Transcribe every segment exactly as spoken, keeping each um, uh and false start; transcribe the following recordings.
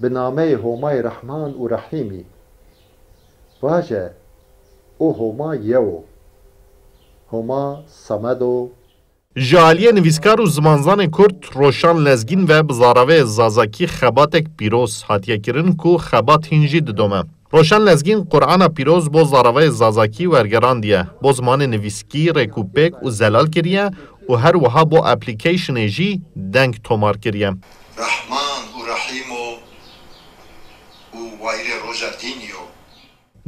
Bi nameyê Homayê Rehman û Rehîmî. Vaje, û Homa yew o. Homa Samed o. Ji aliyê nivîskar û zimanzanê Kurd Roşan Lezgîn ve bi zaraveyê Zazakî xebatek pîroz hatiye kirin ku xebat hîn jî didome. Roşan Lezgîn Qur'ana pîroz bo zaraveyê Zazakî wergerandiye, bo zimanê nivîskî rêkûpêk û zelal kiriye û her wiha bo applicationê jî deng tomar kiriye. Rehman û Rehîm o û wayirê roja dînî yo.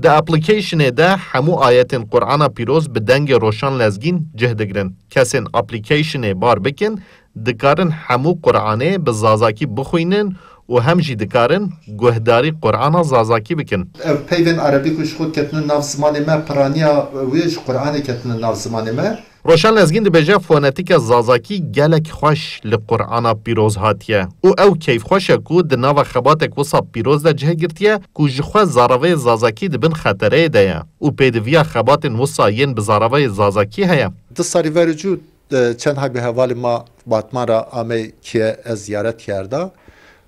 Di applicationê de hemû ayetên Qur'ana pîroz bi dengê Roşan Lezgîn cih digirin. Kesên applicationê bar bikin, dikarin hemû Qur'anê bi Zazakî bixwînin û hem jî dikarin guhdarî Qur'ana Zazakî bikin. Ev peyvên erebî ku ji xwe ketine nav zimanê me, piraniya wê ji Qur'anê ketine nav zimanê me. Roşan Lezgîn dibêje, fonetîka Zazakî gelek xweş li Qur'ana pîroz hatiye û ew keyfxweş e ku di nava xebatek wisa pîroz de cih girtiye ku ji xwe zaraveyê Zazakî di bin xetereyê de ye û pêdiviya xebatên wisa yên bi zaraveyê Zazakî heye. Du salî ver û cû, e, çend hay bi hevalê ma Batman re amey kiye, ez ziyaret kerda.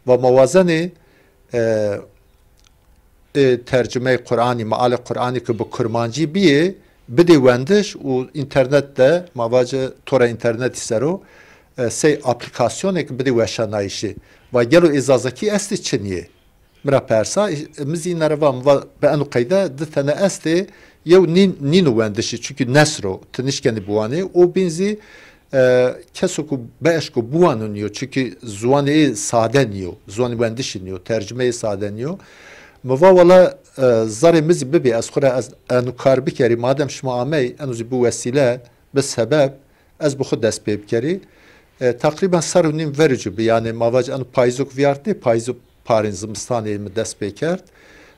Va ma wazenê, e, ê tercumeyê Qur'anî, mealê Qur'anî ku bi kurmancî biyê, bidê wendiş û înternet de, ma vace tora înternetî ser o, e, sey aplîkasyonek bidê weşanayîşê. Va gelo ê zazakî estê çi niyê? Min ra persa, e, min zî îna re va, min va bi eno qeyde di tene estê, yew nîn, nîno wendişî, çunkî nesr o, tu nişkenî biwanê, û bîn zî E, keso ku bieşko biwano niyo, çunkî ziwanê ê sade niyo, ziwanê wendişî niyo, tercumeyê sade niyo. Mi va wela, e, zarê min zî bibê, ez xwe re ez eno kar bikerî, madem şima amey, eno zî bi wesîle, bi sebeb, ez bi xwe dest pê bikerî. E, teqrîben ser û nîm verî cû bi, yanî ma vac eno payîzok viyartê, payîzok parên zimistanê min dest pê kerd.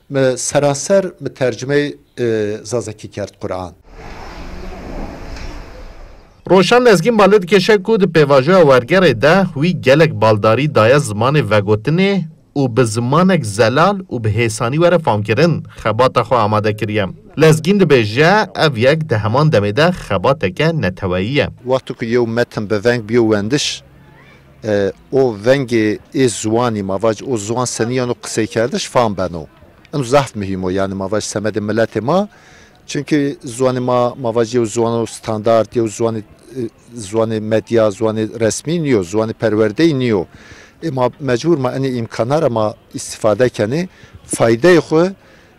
Mi seranser mi tercumeyê, e, zazakî kerd Quran. Roşan Lezgîn bale dikêşe ku di pêvajoya wergerê de wî gelek baldarî daye zimanê vegotinê û bi zimanek zelal û bi hêsanî were famkirin xebata xwe amade kiriye. Lezgîn dibêje, ev yek di heman demê de xebateke neteweyî ye. Wexto ku yew metin bi veng biyo wendiş, e, o vengê ê ziwanî, ma vac o ziwan senî yeno qiseykerdiş fam beno. Eno zehf muhîm o, yanî ma vac semedê miletê ma. Çunkî ziwanê ma, ma vac yew ziwano standard, yew ziwanê, e, ziwanê medya, ziwanê resmî niyo, ziwanê perwerdeyî niyo. Ê ma mecbûr ma enê îmkana re ma îstîfade kenê. Faydeyê xwe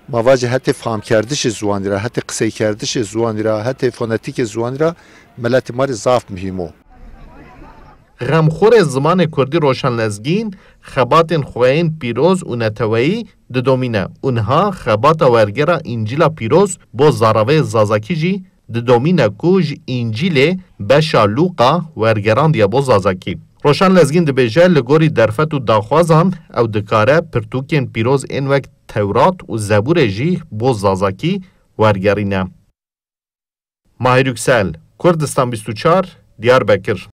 ma vac hetê famkerdişê ziwanî re, hetê qiseykerdişê ziwanî re, hetê fonetîkê ziwanî re miletê ma rê zaf muhîm o. Xemxorê zimanê kurdî Roşan Lezgîn xebatên xwe yên pîroz û neteweyî didomîne û niha xebata wergera Încîla Pîroz bo zaraveyê Zazakî jî didomîne ku ji Încîlê beşa Lûqa wergerandiye bo Zazakî. Roşan Lezgîn dibêje, li gorî derfet û daxwazan ew dikare pirtûkên pîroz ên wek Tewrat û Zebûrê jî bo Zazakî wergerîne. Mahir Yüksel, Kurdistan bîst û çar, Diyarbekir.